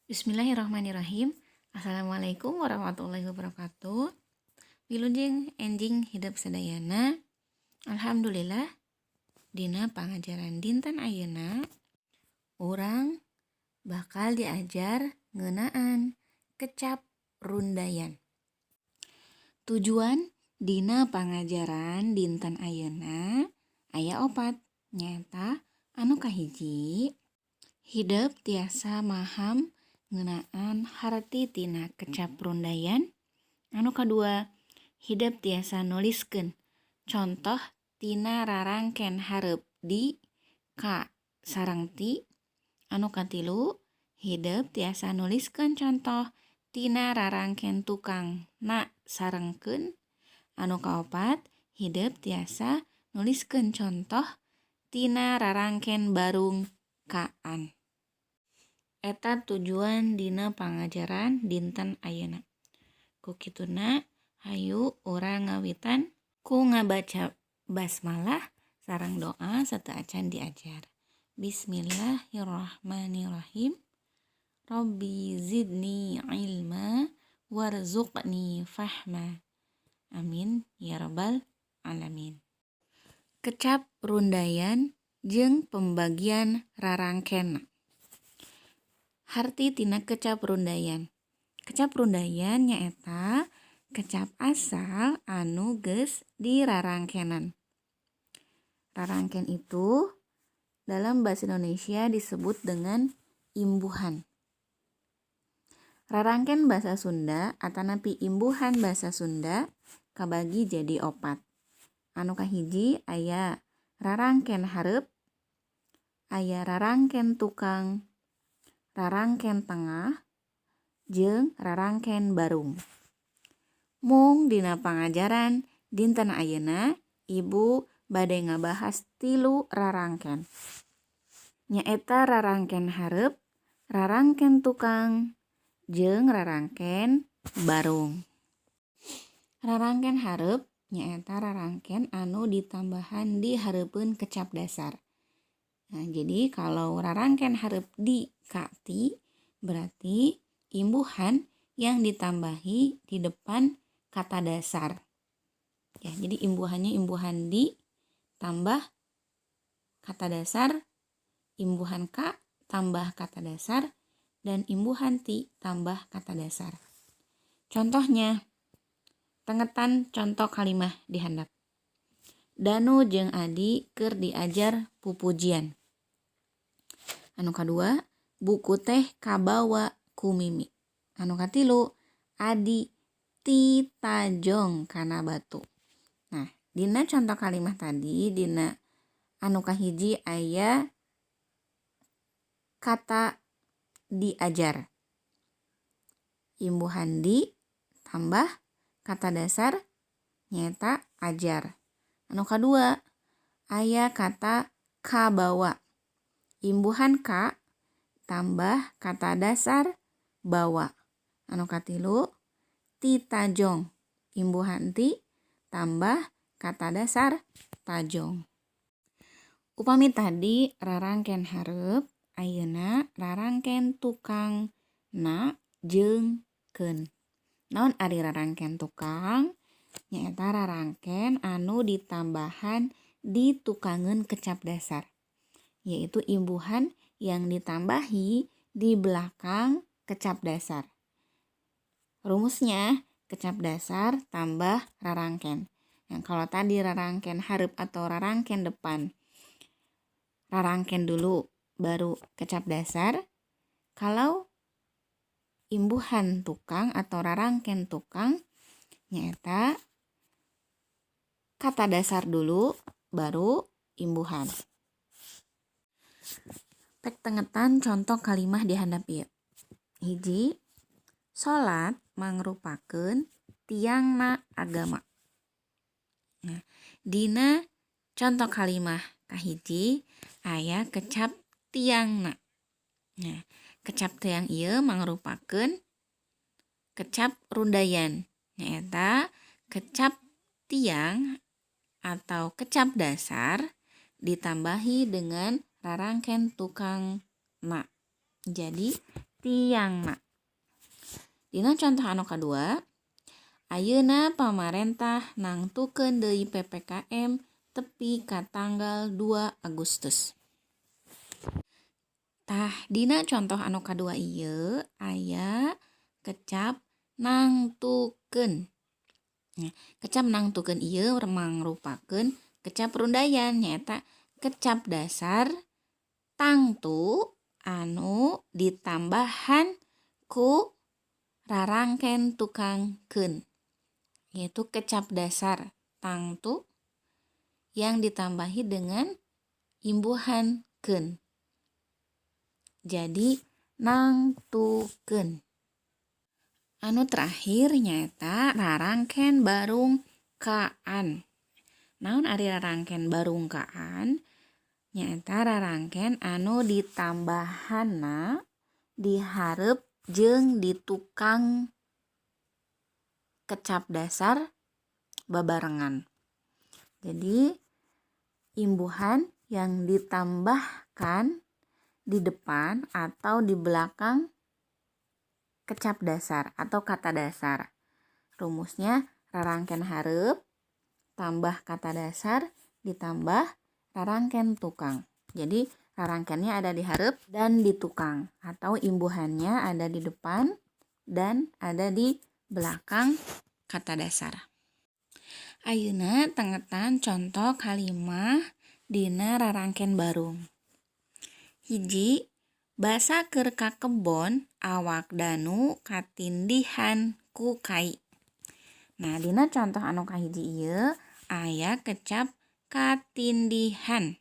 Bismillahirrahmanirrahim. Assalamualaikum warahmatullahi wabarakatuh. Wilujeng enjing hidep sadayana. Alhamdulillah, dina pangajaran dinten ayeuna urang bakal diajar ngeunaan kecap rundayan. Tujuan dina pangajaran dinten ayeuna aya opat, nyaeta anu kahiji, hidep tiasa maham ngeunaan harti tina kecap rundayan. Anu kadua, hidep tiasa nuliskeun contoh tina rarangken hareup di, ka, sareng ti. Anu katilu, hidep tiasa nuliskeun contoh tina rarangken tukang na sareng keun. Anu kaopat, hidep tiasa nuliskeun contoh tina rarangken barung ka an. Eta tujuan dina pangajaran dinten ayeuna. Ku kituna, hayu urang ngawitan ku ngabaca basmalah sareng doa sateuacan diajar. Bismillahirrahmanirrahim. Rabbi zidni ilma warzuqni fahma. Amin ya rabbal alamin. Kecap rundayan jeung pembagian rarangkenna. Harti tina kecap rundayan. Kecap rundayan nyaeta kecap asal anu geus dirarangkenan. Rarangken itu dalam bahasa Indonesia disebut dengan imbuhan. Rarangken bahasa Sunda atanapi imbuhan bahasa Sunda kabagi jadi opat. Anu kahiji aya rarangken hareup, aya rarangken tukang, rarangken tengah, jeung rarangken barung. Mung dina pangajaran dinten ayeuna Ibu bade ngabahas tilu rarangken. Nyaeta rarangken hareup, rarangken tukang, jeung rarangken barung. Rarangken hareup nyaeta rarangken anu ditambahan di hareupeun kecap dasar. Nah, jadi kalau rarangken hareup di, ka, ti berarti imbuhan yang ditambahi di depan kata dasar. Ya, jadi imbuhannya imbuhan di tambah kata dasar, imbuhan ka tambah kata dasar, dan imbuhan ti tambah kata dasar. Contohnya, tengetan contoh kalimah di handap. Danu jeung Adi keur diajar pupujian. Anu kadua, buku teh kabawa ku Mimi. Anu katilu, Adi titajong kana batu. Nah, dina contoh kalimah tadi, dina anu kahiji aya kata diajar. Imbuhan di tambah kata dasar nyaeta ajar. Anu kadua aya kata kabawa. Imbuhan ka tambah kata dasar bawa. Anu katilu, titajong. Imbuhan ti tambah kata dasar tajong. Upami tadi rarangken hareup, ayeuna rarangken tukang na jeung keun. Naon ari rarangken tukang? Nyaeta rarangken anu ditambahan di tukangeun kecap dasar, yaitu imbuhan yang ditambahi di belakang kecap dasar. Rumusnya kecap dasar tambah rarangken. Nah, kalau tadi rarangken hareup atau rarangken depan, rarangken dulu baru kecap dasar. Kalau imbuhan tukang atau rarangken tukang nyaeta kata dasar dulu baru imbuhan. Pek tengetan contoh kalimah di handap ieu. Hiji, salat mangrupakeun tiangna agama. Nah, dina contoh kalimah kahiji aya kecap tiangna. Nah, kecap tiang ieu mangrupakeun kecap rundayan, nyaeta kecap tiang atau kecap dasar ditambahi dengan rarangken tukang na. Jadi tiangna. Dina contoh anu kadua, ayeuna pamarentah nangtukeun deui PPKM tepi ka tanggal 2 Agustus. Tah, dina contoh anu kadua ieu aya kecap nangtukeun. Nah, kecap nangtukeun ieu mangrupakeun kecap rundayan, nyaeta kecap dasar tangtu anu ditambahan ku rarangken tukang keun, yaitu kecap dasar tangtu yang ditambahi dengan imbuhan keun. Jadi nangtukeun. Anu terakhir nyaeta rarangken barung kaan. Naon ari rarangken barung kaan? Nyaeta rarangken anu ditambahanna di hareup jeung di tukang kecap dasar babarengan. Jadi imbuhan yang ditambahkan di depan atau di belakang kecap dasar atau kata dasar. Rumusnya rarangken hareup tambah kata dasar ditambah rarangken tukang. Jadi rarangkennya ada di hareup dan di tukang, atau imbuhannya ada di depan dan ada di belakang kata dasar. Ayeuna tengetan contoh kalimah dina rarangken barung. Hiji, basa keur ka kebon awak Danu katindihan ku kai. Nah, dina contoh anu kahiji ieu aya kecap katindihan.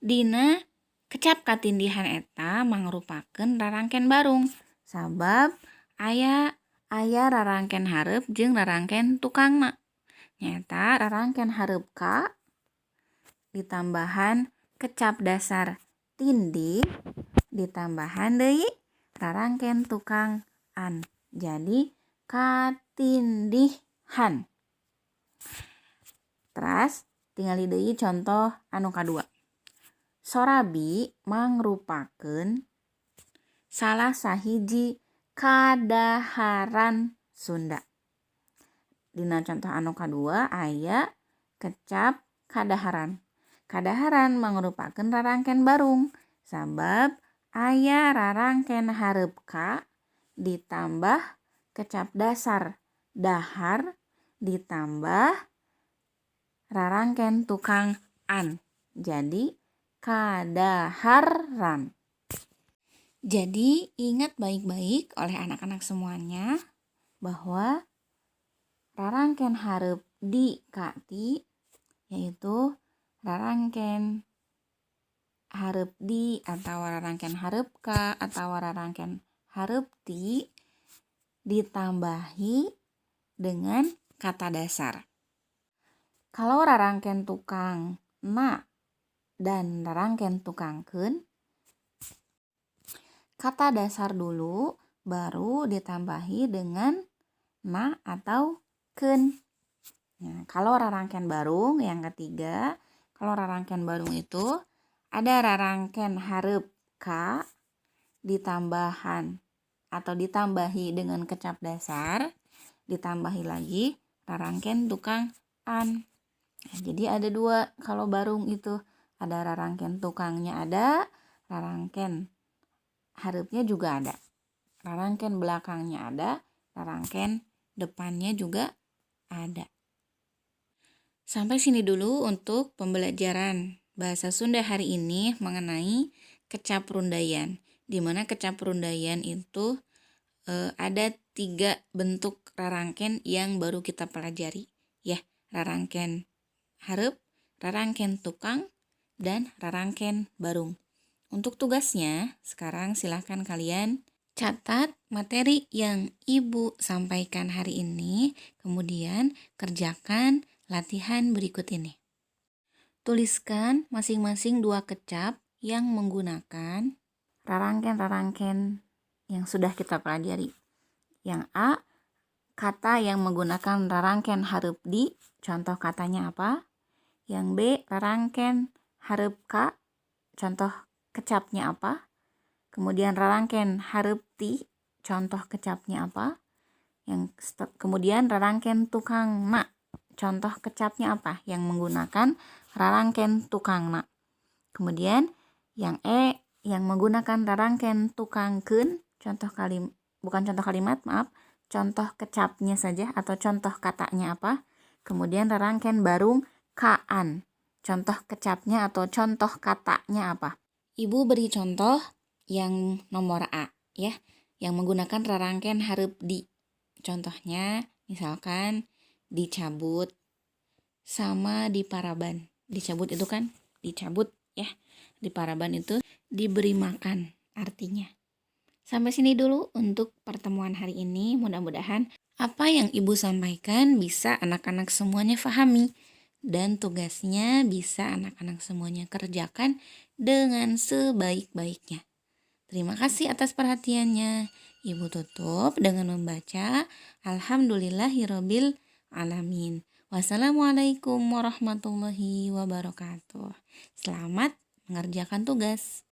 Dina kecap katindihan eta mangrupakeun rarangken barung, sabab aya aya rarangken hareup jeung rarangken tukangna. Nyaeta rarangken hareup ka ditambahan kecap dasar tindih ditambahan deui rarangken tukang an. Jadi katindihan. Teras tingali deui contoh anu kadua. Sorabi mangrupakeun salah sahiji kadaharan Sunda. Dina contoh anu kadua aya kecap kadaharan. Kadaharan mangrupakeun rarangken barung, sabab aya rarangken hareup ka ditambah kecap dasar dahar ditambah rarangken tukang an. Jadi kadaharan. Jadi ingat baik-baik oleh anak-anak semuanya bahwa rarangken hareup di ka ti, yaitu rarangken hareup di atau rarangken hareup ka atau rarangken hareup ti ditambahi dengan kata dasar. Kalau rarangken tukang na dan rarangken tukang keun, kata dasar dulu baru ditambahi dengan na atau keun. Nah, kalau rarangken barung yang ketiga, kalau rarangken barung itu ada rarangken hareup ka ditambahan atau ditambahi dengan kecap dasar, ditambahi lagi rarangken tukang an. Nah, jadi ada dua kalau barung itu, ada rarangken tukangnya ada, rarangken hareupnya juga ada. Rarangken belakangnya ada, rarangken depannya juga ada. Sampai sini dulu untuk pembelajaran bahasa Sunda hari ini mengenai kecap rundayan. Di mana kecap rundayan itu ada 3 bentuk rarangken yang baru kita pelajari. Ya, rarangken hareup, rarangken tukang, dan rarangken barung. Untuk tugasnya, sekarang silahkan kalian catat materi yang Ibu sampaikan hari ini, kemudian kerjakan latihan berikut ini. Tuliskan masing-masing 2 kecap yang menggunakan rarangken-rarangken yang sudah kita pelajari. Yang A, kata yang menggunakan rarangken hareup di, contoh katanya apa? Yang B, rarangken hareup ka, contoh kecapnya apa? Kemudian rarangken hareup ti, contoh kecapnya apa? Yang kemudian rarangken tukangna, contoh kecapnya apa? Yang menggunakan rarangken tukangna. Kemudian yang E, yang menggunakan rarangken tukangkeun, contoh kalim, bukan contoh kalimat, maaf, contoh kecapnya saja atau contoh katanya apa? Kemudian rarangken barung kaan, contoh kecapnya atau contoh katanya apa? Ibu beri contoh yang nomor A ya, yang menggunakan rarangken hareup di. Contohnya misalkan dicabut sama diparaban. Dicabut itu kan dicabut ya. Diparaban itu diberi makan artinya. Sampai sini dulu untuk pertemuan hari ini. Mudah-mudahan apa yang Ibu sampaikan bisa anak-anak semuanya fahami dan tugasnya bisa anak-anak semuanya kerjakan dengan sebaik-baiknya. Terima kasih atas perhatiannya. Ibu tutup dengan membaca Alhamdulillahirabbil alamin. Wassalamualaikum warahmatullahi wabarakatuh. Selamat mengerjakan tugas.